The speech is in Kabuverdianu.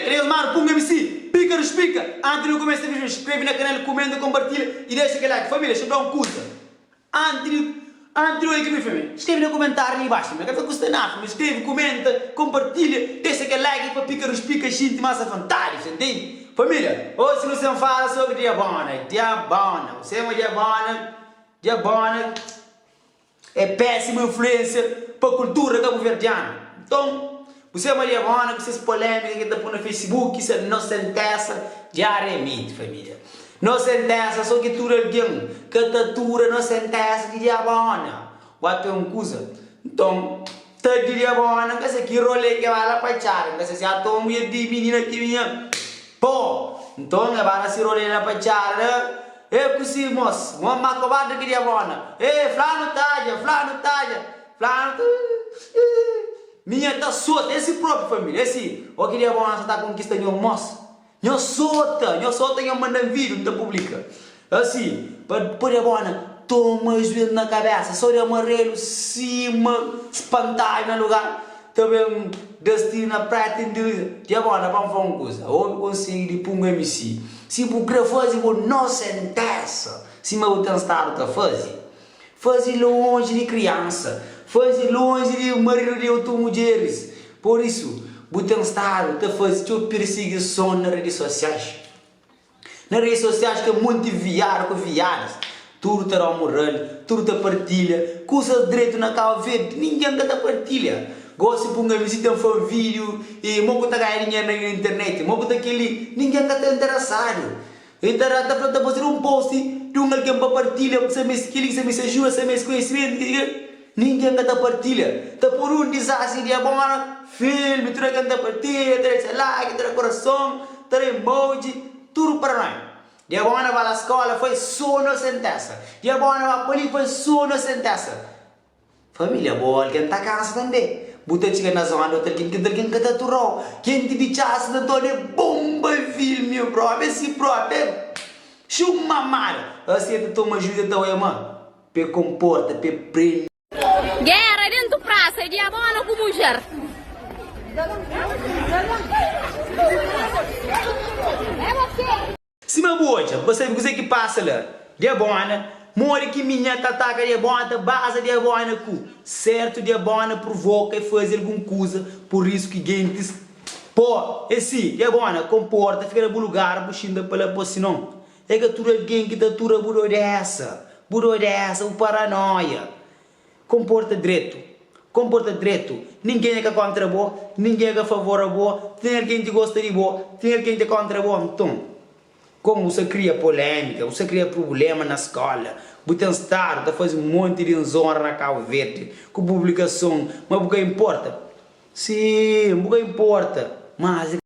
Família, é nhos manu Punga MC, pika nu spika! Antis nu kumesa vídiu, inskreve na kanal, kumenta, konpartilha i dexa kel like. Família, xa da un kuza. Antis di antis di odja kel vídiu, família, skreve na kumentáriu li dibaxu, família. Ka ta kusta nada, família. Skreve, kumenta, konpartilha, dexa kel like pa pika nu spika xinti más avontadi, sa ntende? Família, oji nu sen fala sobri Diabona, Diabona, bu sema Diabona, Diabona. É pésimu influênsia pa kultura kabuverdianu. Nton, bu se Maria Bona ku ses polémika ki el ta pô na Facebook, se nosentésa diariamenti, família. Nosentésa sô ki tudu algen ka ta atura nosentésa di Diabona. Wá ten un kuza. Nton, ta di Diabona, N ka se ki rolê ki e ba la pa txada, N ka se si ato mudjer di minina ki minha. Po! Nton, e ba na si rolê la pa txada la. E ku si mos, mo ma kobardi ki diabona. E flanu tadja, flanu tadja, flanu ta Minha ta sota, e si propi familia, e si o ki diabona sa ta konkista nho mos. Nho sota, nho sota nho mandan video, nta publika. Asi, pa pa diabona toma juiz na kabesa, so di amarelu sima spantadu na lugar. Ta ben das tiro na preta i n Diabona pa N fla un kuza Obi konsigi di Pungo MC Si bu kre faze bu nosentesa Sima bu ten stadu ta faze Faze lonji di kriansa Faze lonji di maridu di otu mudjeris Pur isu bu ten stadu ta faze txeu pirsigison na redi sosiais. Na redes sosiais ten monti viadu ku viadas, tudu ta da mural, tudu ta partilha kusas dretu na Cabo Verde, ningen ka ta partilha. Gosi bu un amizi ten fla un video e mo ku ta ganha dinheru na internet, mo ku ta keli, ningen ka ta interesadu. E ta da ta fla ta fazedu un post di un algen pa partilha, sa meste keli, sa meste ajuda, sa meste konhesimentu, keli. Ningen ka ta partilha. Ta pur un dizastri di abona, filmi, tudu algen ta partilha, ta dexa like, ta da korason, ta da emoji, tudu paranoia. Di abona ba la skola foi so nosentesa. Di abona ba pa li foi so nosentesa. Familia bo algen ta kansa tanbe. Bu ta txiga na zona di otu algen, kel algen ka ta aturau. Kenti di txasa ta torna e bonba filmi propi, e si propi, e xu mamada. Asi e ta toma juiz e ta oia ma. Pa e konporta, pa e prende. Géra dentu prasa é diabona ku mudjer. Sima bu odja, bu ka sabe kuzê ki pasa la. Diabona, modi ki minha ta ataka diabona, ta baza diabona ku sertu diabona provoka e faze algun kuza, pur isu ki gentis po é si, diabona konporta, fika na bu lugar, bu xinta pa la, po sinon É ka tudu algen ki ta atura bu dodésa, bu dodésa, bu paranóia. Konporta dretu, konporta dretu. Ningen é ka kóntra bo, ningen é ka favor a bo. Ten algen ki gosta di bo, ten algen ki é kóntra bo. Nton, komu bu sta kria polémika, bu sta kria prubléma na skóla, bu ten stadu ta faze un monti di nzónra na Kabu Verdi ku publikason, ma bu ka inporta. Sin, bu ka inporta, mas.